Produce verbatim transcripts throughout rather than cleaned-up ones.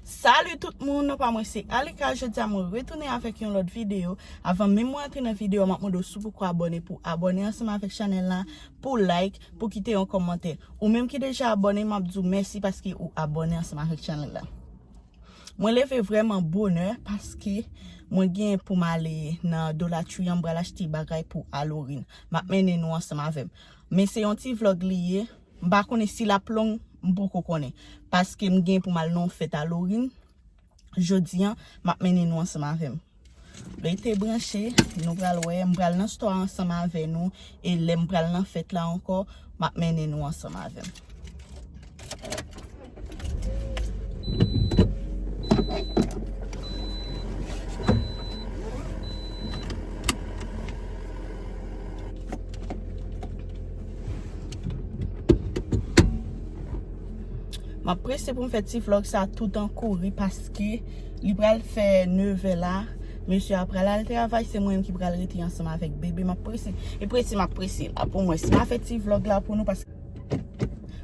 Salut tout moun, non pa mwen se Alika. Jodi a mwen retounen avèk yon lòt videyo. Avan menm mwen antre nan videyo, m ap mande w si w poko abòne pou abòne ansanm avèk chanèl la, pou like, pou kite yon kòmantè. Ou menm ki deja abòne, m ap di w mèsi paske ou abòne ansanm avèk chanèl la. Mwen leve vrèman bonè paske mwen gen pou m ale nan Dollar Tree an, m pral achte bagay pou Halloween. M ap mennen nou ansanm avè m. Men se yon ti vlòg li ye. M pa konnen si l ap long, m poko konnen. Paske m gen pou m al nan yon fèt Halloween. Jodi a, m ap mennen nou ansanm avè m. Rete branche, nou pral wè, m pral nan store a ansanm avè nou, e lè m pral nan fèt la ankò, m ap mennen nou ansanm avè m. M ap prese pou m fè ti vlòg sa tout an kouri paske li pral fè nevè la. Mesye a pral al travay, se mwen menm ki pral rete ansanm avèk bebe. M ap prese. E prese, m ap prese la pou mwen. Si m a fè ti vlòg la pou nou, paske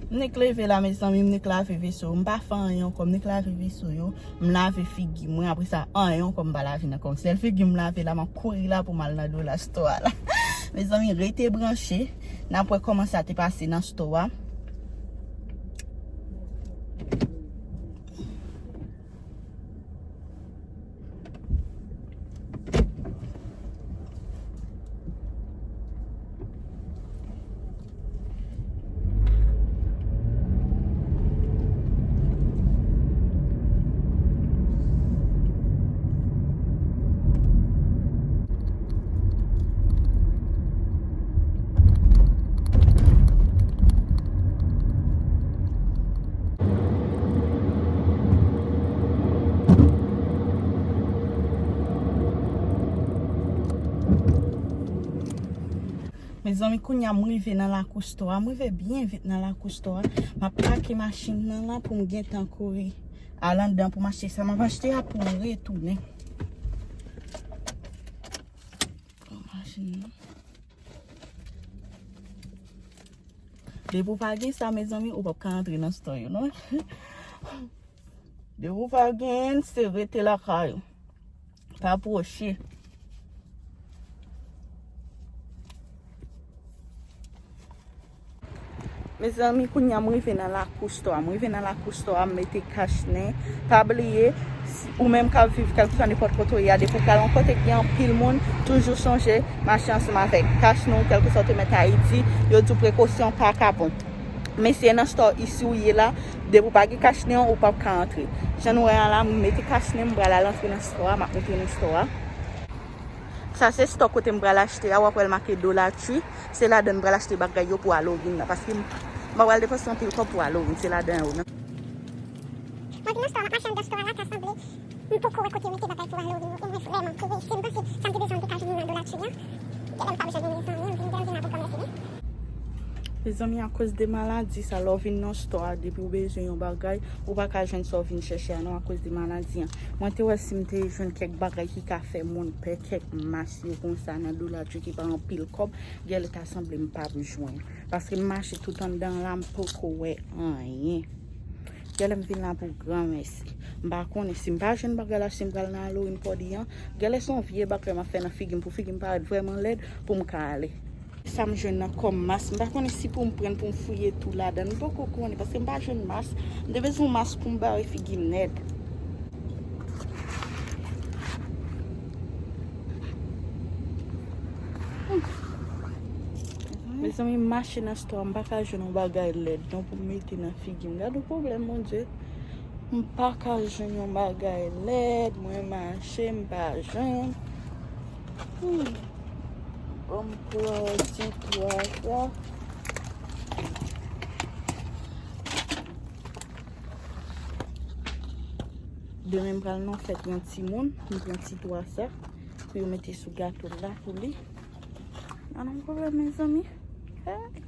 m nik leve la, mezanmi, m nik lave veso yo. M pa fè anyen ankò, m nik lave veso yo. M lave figi mwen, apre sa, anyen ankò m pa lave nan kò m. Sèl figi m lave la, m ap kouri la pou m al nan Dollar Store la. Mezanmi, rete branche. N ap wè kòman sa te pase nan store a. Mezanmi, kounye a m rive nan lakou store a. M rive byen vit nan lakou store a. M ap pake machin nan la pou m gentan kouri al anndan pou m achte sa m ap achte a pou m retounen. Machin nan. Depi w pa gen sa, mezanmi, ou p ap ka antre nan store yo, non. Depi w pa genyen l, se rete lakay ou. Pa pwoche. Mezanmi, kounye a m rive nan lakou store a. M rive nan lakou store a, m mete kach nen. Pa bliye, si, ou menm k ap viv kèlkeswa nenpòt kote w ye a, depi w pral yon kote k gen anpil moun, toujou sonje mache ansanm avèk kach nen w, kèlkeswa w te mèt Ayiti, yo di w prekosyon pa ka bon. Men si se nan store isi w ye la, depi w pa gen kach nen an, ou p ap ka antre. Jan nou wè a la, m mete kach nen, m pral al antre nan store a, m ap mete nan store a. Sa se store kote m pral achte a, w ap wè l make Dollar Tree. Se ladan m pral achte bagay yo pou Halloween nan, paske m, m pa pral depanse anpil kòb pou Halloween, se ladan yo nan. Mwen vin nan store, m ap mache anndan store la, ta sanble m poko wè kote yo mete bagay pou Halloween yo, e mwen vrèman kere, se m panse sa m te bezwen m te ka jwenn li nan Dollar Tree an. Genlè m p ap jwenn li, mezanmi, m vin, m vin la pou granmèsi li. Mezanmi, akoz de maladi sa, lè w vin nan store a, depi w bezwen yon bagay, ou pa ka jwenn sa w vin chèche a non, akoz de maladi an. Mwen te wè si m te jwenn kèk bagay ki ka fè moun pè, kèk mas yo konsa nan Dollar Tree ki pa anpil kòb, genlè ta sanble m p ap jwenn. Paske m mache tout anndan la, m poko wè anyen. Genlè m vin la pou granmèsi. M pa konnen si m pa jwenn bagay la, si m pral nan Halloween party an. Genlè se yon vye bagay m ap fè nan figi m pou figi m parèt vrèman lèd pou m ka ale. Sa m jwenn nan kòm mas, m pa konnen si pou m pran l pou m fouye tou ladan l. M poko konnen paske m pa jwenn mas. M te bezwen yon mas pou m bare figi m nèt. Mezanmi, m mache nan store a, m pa ka jwenn yon bagay lèd non pou m mete nan figi m. Gade yon pwoblèm, Bondye. M pa ka jwenn yon bagay lèd, mwen mache, m pa jwenn. Hmm. Bon, m pran ti twa sa. Demen m pral nan fèt yon timoun, m pran ti twa sa pou yo mete sou gato la pou li. An, non, pwoblèm, mezanmi. Hey.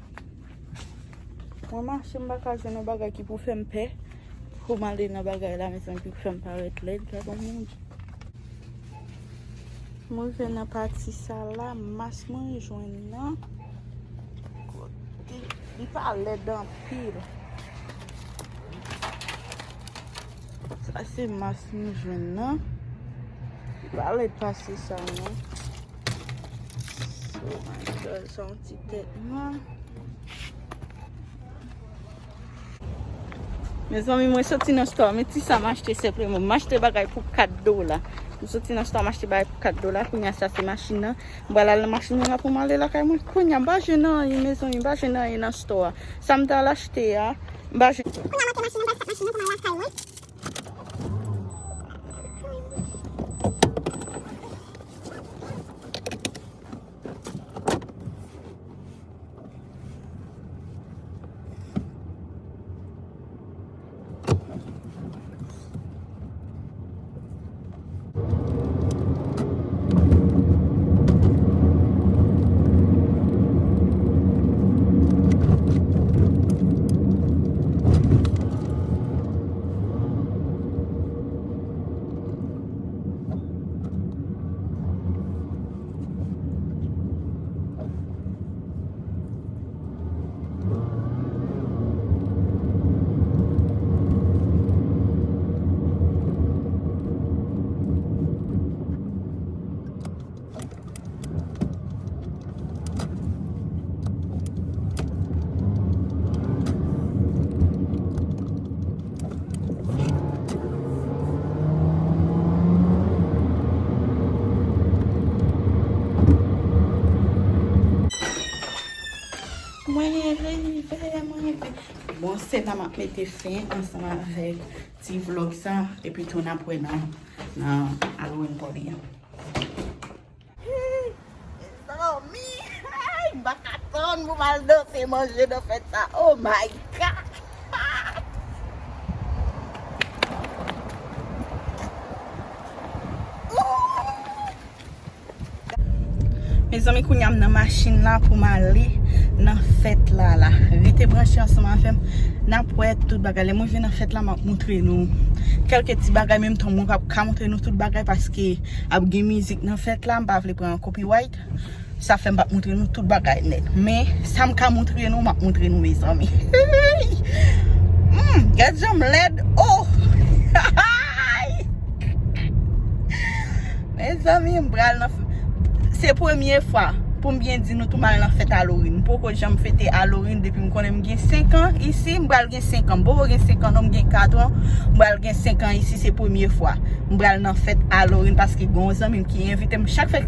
Mwen mache, m pa ka jwenn yon bagay ki pou fè m pè. Pou m ale nan bagay la, mezanmi, ki pou fè m parèt lèd. Gade yon moun. Mwen rive nan pati sa la, mas mwen jwenn nan. Kote li pa lèd anpil. Sa Se mas nou jwenn nan. Li pa lèd pase sa non. Oh my God, sa yon ti tèt nwa. Mezanmi, mwen soti nan store, men ti sa m achte senpleman. M achte bagay pou kat dola. M soti nan store, m achte bagay pou kat dola. Kounye a sa se machin nan. M pral al nan machin nan pou m ale lakay mwen. Kounye a m pa jwenn anyen, mezanmi, m pa jwenn anyen nan store. Sa m t al achte a, m pa jwenn. Kounye a monte machin nan, m pral sot machin nan pou m al lakay mwen. Mwen rive, mwen rive. Bon, se la m ap mete fen ansanm avèk ti vlog sa, epi tou n ap wè nan, nan Halloween party an. Hey, mezanmi, hey, m pa ka tann pou m al danse manje nan fèt sa. Oh my God! Ooh! Mezanmi, kounye a m nan machin la pou m ale nan fèt la, la. Rete branche ansanm avè m. N ap wè tout bagay. Lè mwen vin nan fèt la, m ap montre nou kèlke ti bagay, menm tan mwen p ap ka montre nou tout bagay paske ap gen mizik nan fèt la, m pa vle pran copyright. Sa fè m p ap montre nou tout bagay nèt. Men, sa m ka montre nou, m ap montre nou, mezanmi. Hmm, gad jan m lèd. Oh! Mezanmi, m pral nan f-, se premye fwa, pou m byen di nou tou, m al nan fèt Halloween. M poko janm fete Halloween depi m konnen m gen senk an isi. M pral gen senk an. M poko gen senk an non, m gen kat an. M pral gen senk an isi, se premye fwa. M pral nan fèt Halloween paske gen yon zanmi m ki envite m chak fèt,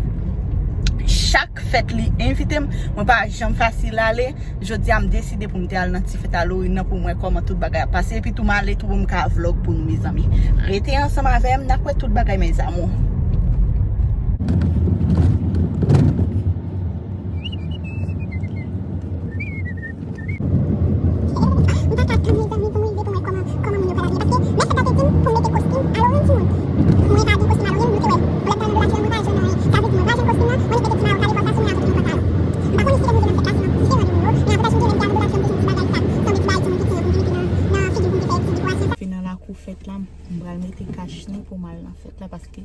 chak fèt li envite m. Mwen pa janm fasil ale. Jodi a m deside pou m te al nan ti fèt Halloween nan pou m wè kòman tout bagay ap pase. Epi tou m ale tou pou m ka vlog pou nou, mezanmi. Rete ansanm avè m, n ap wè tout bagay, mes amours. M pa ka tann, mezanmi, pou m rive pou m wè kòman, kòman moun yo pral abiye. Paske mèt fèt la te di m pou m mete kostim Halloween, timoun. Mwen pa gen kostim Halloween, nou te wè. Lè m pral nan village la, mwen pa jwenn anyen. Sa vle di mwen pa jwenn kostim nan, mwen mete ti mayo kale konsa sou mwen avèk yon pantalon. M pa konnen si lè m rive nan fèt la, si m ap diferan de moun yo, men avantaj mwen gen lè m te al nan village la, m te jwenn ti bagay sa. Sa vle di bagay timoun ki te, pou m te mete nan, nan figi m pou m te fè ti dekòrasyon sa. Fin nan lakou fèt la, m pral mete kach nez pou m al nan fèt la, paske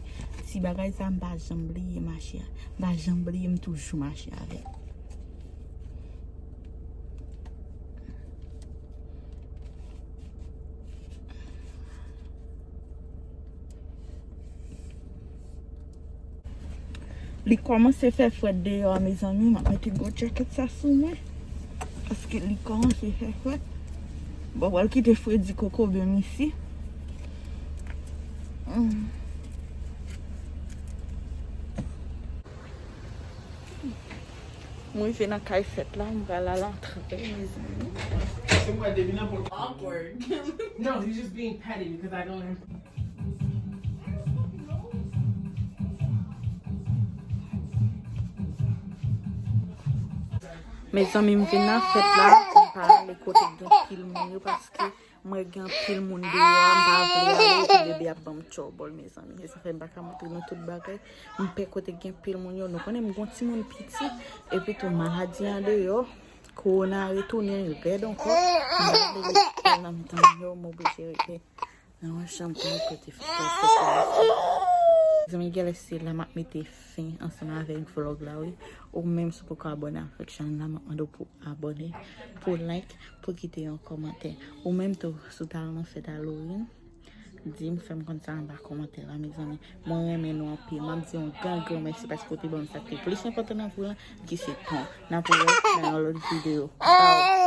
ti bagay sa, m pa janm bliye mache a. M pa janm bliye, m toujou mache avè l. Li kòmanse fè frèt deyò a, mezanmi. M ap mete gwo djakèt sa sou mwen. Paske li kòmanse fè frèt. Bon, pral kite fredi kokobe m isi. Mm. M rive nan kay fèt la, m pral al antre, mezanmi. Awkward. No, he's just being petty because I don't have. Mezanmi, m vin nan fèt la, m pa ale kote gen pil moun yo paske mwen gen anpil moun deyò a, m pa vle ale, epi bebe ap ban m trouble, mezanmi. Se sa fè m pa ka montre nou tout bagay. M pè kote gen pil moun yo. Nou konnen m gon timoun piti, epi tou maladi an deyò, kowona retounen rèd ankò. M pa vle ret nan mitan yo, m oblije rete nan yon chanm kay kote fè fè fè. Zanmi, genlè se la m ap mete fen ansanm avèk vlog la, wi. Ou menm si w poko abòne avèk chanèl la, m ap mande w pou abòne, pou like, pou kite yon kòmantè. Ou menm tou, si w t al nan fèt Halloween, Di m, fè m konn sa anba kòmantè la, mezanmi. Mwen renmen nou anpil. M ap di yon gran, gran mèsi paske w te ban m sa k te plis enpòtan nan vi w lan, ki se tan. N ap wè nan yon lòt videyo. Bye.